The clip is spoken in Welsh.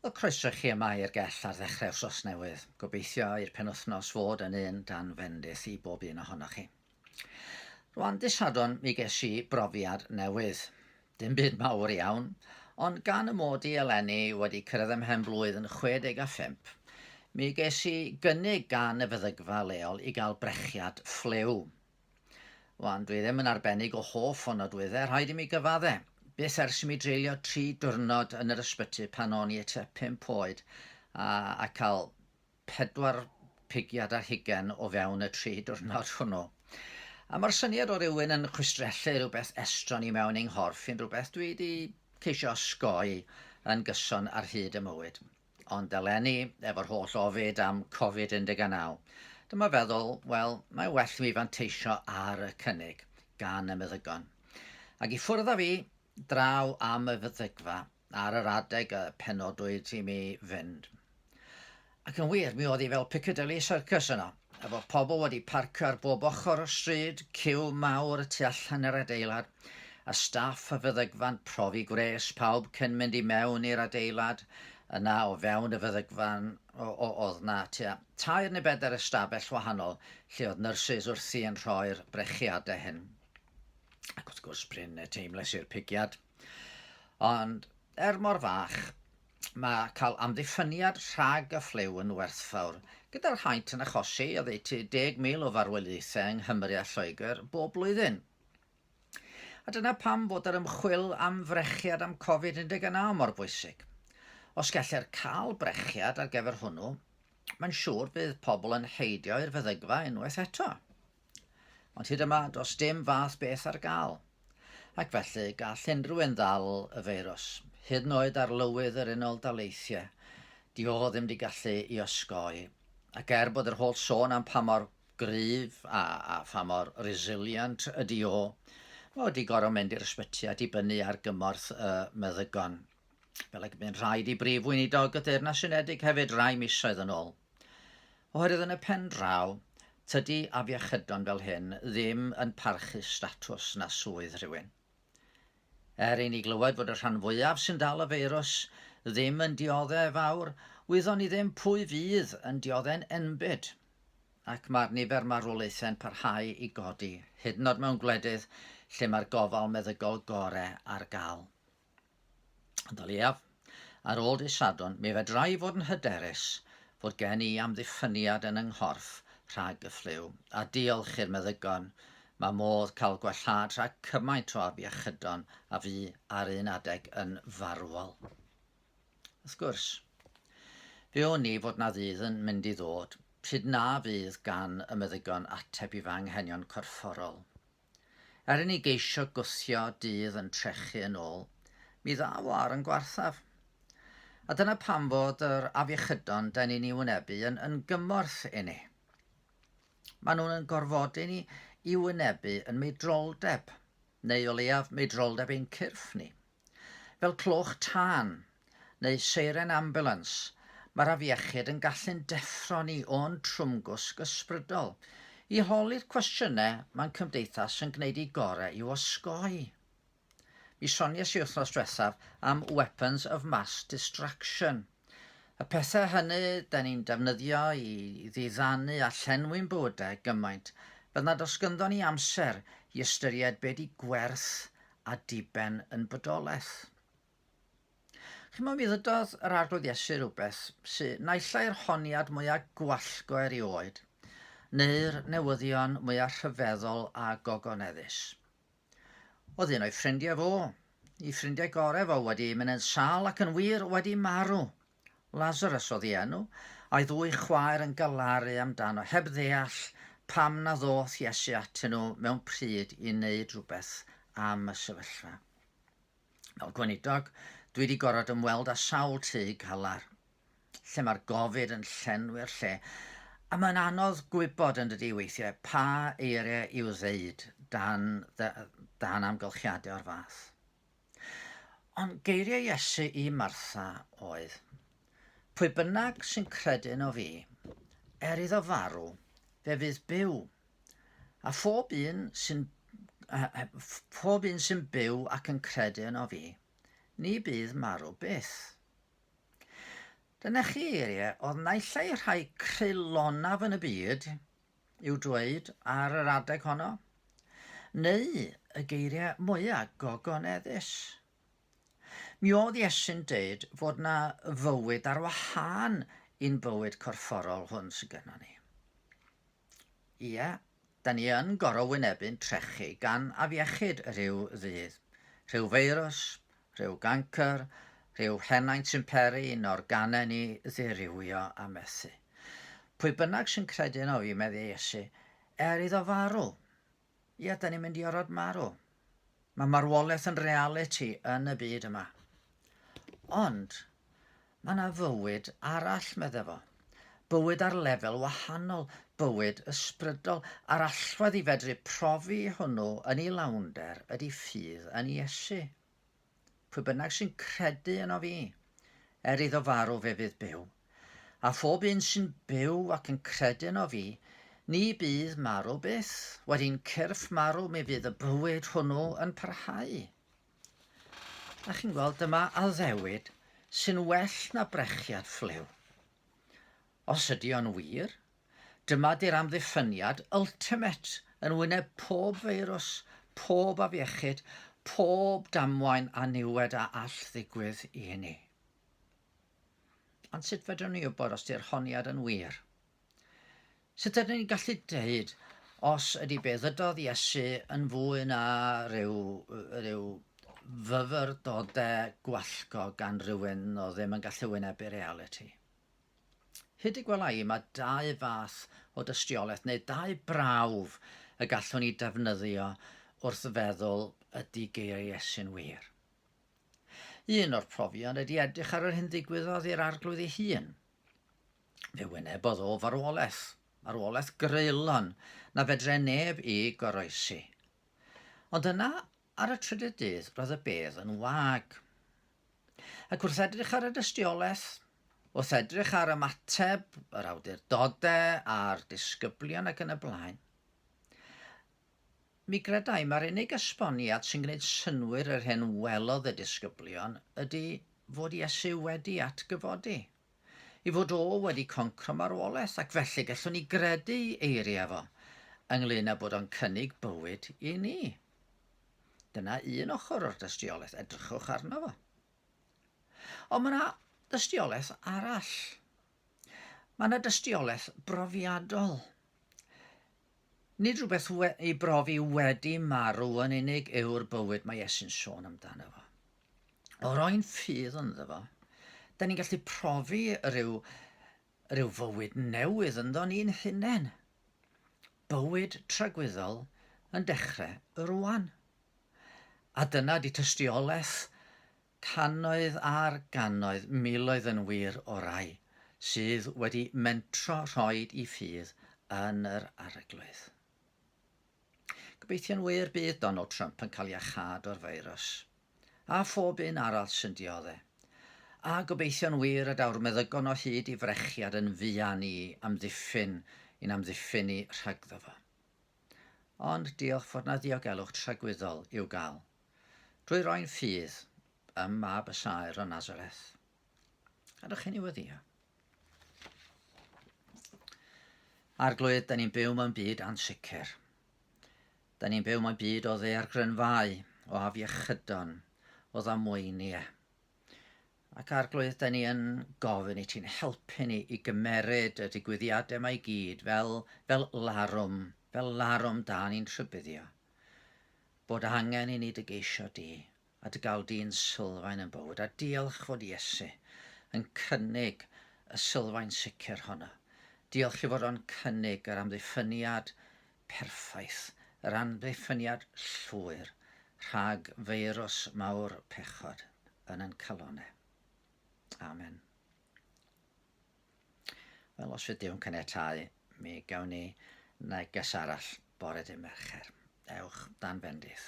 Wel, croeso i chi yma i'r gell ar ddechrau wsos newydd. Gobeithio i'r penwythnos fod yn un dan fendith i bob un ohonoch chi. Rwan, dy Sadwrn, mi ges i brofiad newydd. Dim byd mawr iawn, ond gan y mod i eleni wedi cyrraedd ymhen blwydd yn 65, mi ges i gynnig gan y feddygfa leol i gael brechiad ffliw. Wan, dwi ddim yn arbennig o hoff o nodwyddau, rhaid i mi gyfadde. Byth ers i mi dreulio tri diwrnod yn yr ysbyty pan o'n i tua pump oed a, a cael pedwar pigiad ar hugen o fewn y tri diwrnod hwnnw. A mae'r syniad o rywun yn chwistrellu rhywbeth estron i mewn i'n nghorff i'n rhywbeth dwi wedi ceisio osgoi yn gyson ar hyd y mywyd. Ond eleni, efo'r holl ofid am Covid 19, dyma feddwl, wel, mae well i mi fanteisio ar y cynnig gan y meddygon. Ac i ffwrdd â fi, draw am y feddygfa ar yr adeg y penodwyd i mi fynd. Ac yn wir, mi oedd hi fel Piccadilly Circus yno, efo pobl wedi parcio ar bob ochr o'r stryd, ciw mawr y tu allan i'r adeilad, a staff y feddygfa'n profi gwres pawb cyn mynd i mewn i'r adeilad. Yna, o fewn y feddygfa'n, oedd 'na tua tair neu bedair ystafell wahanol lle oedd nyrsys wrthi yn rhoi'r brechiadau hyn. Ac wrth gwrs, prin y teimles i'r pigiad. Ond, er mor fach, mae cael amddiffyniad rhag y ffliw yn werthfawr, gyda'r haint yn achosi oddeutu 10,000 o farwolaethau yng Nghymru a Lloegr bob blwyddyn. A dyna pam fod yr ymchwil am frechiad am Covid-19 mor bwysig. Os gellir cael brechiad ar gyfer hwnnw, mae'n siŵr bydd pobl yn heidio i'r feddygfa unwaith eto. Ond hyd yma, does dim fath beth ar gael. Ac felly, gall unrhyw un ddal y feirws, hyd yn oed arlywydd yr Unol Daleithiau. Di o ddim di gallu i osgoi. Ac er bod yr holl sôn am pa mor gryf a, a pha mor resilient ydy o. Mae wedi gorfod mynd i'r ysbyty a dibynnu ar gymorth y meddygon. Fel ag bu'n rhaid i Brif Weinidog y Deyrnas Unedig hefyd rai misoedd yn ôl. Oherwydd yn y pen draw, tydi afiechydon fel hyn ddim yn parchu statws na swydd rhywun. Er i ni glywed fod y rhan fwyaf sy'n dal y feirws ddim yn diodde' fawr, wyddon ni ddim pwy fydd yn diodde'n enbyd. Ac mae'r nifer marwolaethau'n parhau i godi, hyd yn oed mewn gwledydd lle mae'r gofal meddygol gore ar gael. Ond o leiaf, ar ôl dydd Sadwrn, mi fedra i fod yn hyderus fod gen i amddiffyniad yn 'y nghorff rhag y ffliw, a diolch i'r meddygon, mae modd cael gwellhad rhag cymaint o afiechydon a fu ar un adeg yn farwol. Wrth gwrs, fe wn i fod 'na ddydd yn mynd i ddod pryd na fydd gan y meddygon ateb i fy anghenion corfforol. Er i ni geisio gwthio dydd yn trechu yn ôl, mi ddaw o ar yn gwarthaf. A dyna pam fod yr afiechydon da ni'n ei wynebu yn, yn gymorth i ni. Maen nhw'n yn gorfodi ni i wynebu yn meidroldeb, neu o leiaf meidroldeb ein cyrff ni. Fel cloch tân, neu seiren ambulans, mae'r afiechyd yn gallu'n deffro ni o'n trwmgwsg ysbrydol, i holi'r cwestiynau mae'n cymdeithas yn gwneud ei gorau i'w osgoi. Mi soniais i wythnos diwethaf am weapons of mass distraction. Y pethau hynny da ni'n defnyddio i ddiddanu a llenwi'n bywydau gymaint fel nad oes gynddon ni amser i ystyried be di gwerth a diben yn bodolaeth. Chimod, mi ddydodd yr Arglwydd Iesu rhywbeth sy naill ai'r honiad mwya gwallgo erioed, neu'r newyddion mwya rhyfeddol a gogoneddus. Oedd un o'i ffrindiau fo, i ffrindiau gorau fo, wedi mynd yn sâl ac yn wir wedi marw. Lazarus oedd ei enw, a'i ddwy chwaer yn galaru amdano, heb ddeall pam na ddoth Iesu atyn nhw mewn pryd i wneud rhywbeth am y sefyllfa. Fel gweinidog, dwi wedi gorfod ymweld â sawl tŷ galar, lle mae'r gofid yn llenwi'r lle, a mae'n anodd gwybod yn dydi weithiau pa eiriau i'w ddeud dan, dan amgylchiadau o'r fath. Ond geiriau Iesu i Martha oedd, Pwy bynnag sy'n credu yno fi, er iddo farw, fe fydd byw. A phob un sy'n phob un sy'n byw ac yn credu yno fi, ni bydd marw byth. Dyna chi eiriau oedd naill ai rhai creulonaf yn y byd i'w dweud ar yr adeg honno, neu y geiriau mwyaf gogoneddus. Mi oedd Iesu'n deud fod 'na fywyd ar wahân i'n bywyd corfforol hwn sy'n gynnon ni. Ie, da ni yn gorfod wynebu'n trechu gan afiechyd rhyw ddydd, rhyw feirws, rhyw gancr, rhyw henaint sy'n peri i'n organau ni ddirywio a methu. Pwy bynnag sy'n credu yno fi, meddai Iesu, er iddo farw, Ie, da ni'n mynd i orfod marw. Mae marwolaeth yn realiti yn y byd yma. Ond, mae yna fywyd arall, medde fo. Bywyd ar lefel wahanol, bywyd ysbrydol, a'r allwedd i fedru profi hwnnw yn ei lawnder ydy ffydd yn Iesu. Pwy bynnag sy'n credu yno fi, er iddo farw fe fydd byw. A phob un sy'n byw ac yn credu yno fi, ni bydd marw byth. Wedi'n cyrff marw mi fydd y bywyd hwnnw yn parhau. A chi'n gweld, dyma addewid sy'n well na brechiad ffliw. Os ydy o'n wir, dyma di'r amddiffyniad ultimate yn wyneb pob feirws, pob afiechyd, pob damwain a niwed a all ddigwydd i ni. Ond sut fedrwn ni wybod os di'r honiad yn wir? Sut ydyn ni'n gallu deud os ydy be ddydodd Iesu yn fwy na rhyw, rhyw fyfyrdodau gwallgo gan rywun o ddim yn gallu wynebu realiti? Hyd y gwela i, mae dau fath o dystiolaeth, neu dau brawf, y gallwn ni defnyddio wrth feddwl ydy geiriau Iesu'n wir. Un o'r profion ydy edrych ar yr hyn ddigwyddodd i'r arglwydd ei hun. Fe wynebodd o farwolaeth, marwolaeth greulon, na fedre neb i goroesi. Ond yna, ar y trydydd dydd, roedd y bedd yn wag. Ac wrth edrych ar y dystiolaeth, wrth edrych ar ymateb yr awdurdodau a'r disgyblion ac yn y blaen, mi gredai mae'r unig esboniad sy'n gwneud synnwyr yr hyn welodd y disgyblion ydy fod Iesu wedi atgyfodi, i fod o wedi concro marwolaeth ac felly gallwn ni gredu eiriau fo ynglyn â bod o'n cynnig bywyd i ni. Dyna un ochr o'r dystiolaeth, edrychwch arno fo. Ond mae yna dystiolaeth arall. Mae yna dystiolaeth brofiadol. Nid rhywbeth i brofi wedi marw yn unig yw'r bywyd mae Iesu'n sôn amdano fo. O roi'n ffydd ynddo fo, da ni'n gallu profi rhyw, rhyw fywyd newydd ynddo ni'n hunain. Bywyd tragwyddol yn dechre rwan. A dyna 'di tystiolaeth cannoedd ar gannoedd, miloedd yn wir, o rai sydd wedi mentro rhoid i ffydd yn yr Arglwydd. Gobeithio'n wir bydd Donald Trump yn cael iachâd o'r feirws. A phob un arall sy'n diodde. A gobeithio'n wir y daw'r meddygon o hyd i frechiad yn fuan i amddiffyn, i'n amddiffyn ni rhagddo fo. Ond diolch fod 'na ddiogelwch tragwyddol i'w gael, drwy roi'n ffydd ym Mab y Saer o Nazareth. Gadwch i ni weddïo. Arglwydd, da ni'n byw mewn byd ansicr. Da ni'n byw mewn byd o ddaeargrynfâu, o afiechydon, o ddamweiniau. Ac Arglwydd, da ni yn gofyn i ti'n helpu ni i gymeryd y digwyddiadau yma i gyd fel, fel larwm, fel larwm da ni'n rhybuddio. Bod angen i ni dy geisio di a dy gael di'n sylfaen yn bywyd. A diolch fod Iesu yn cynnig y sylfaen sicr honno. Diolch i fod o'n cynnig yr amddiffyniad perffaith, yr amddiffyniad llwyr rhag feirws mawr pechod yn ein calonnau. Amen. Wel, os fydd Duw'n caniatáu, mi gawn ni neges arall bore dy Mercher. Ewch dan fendith.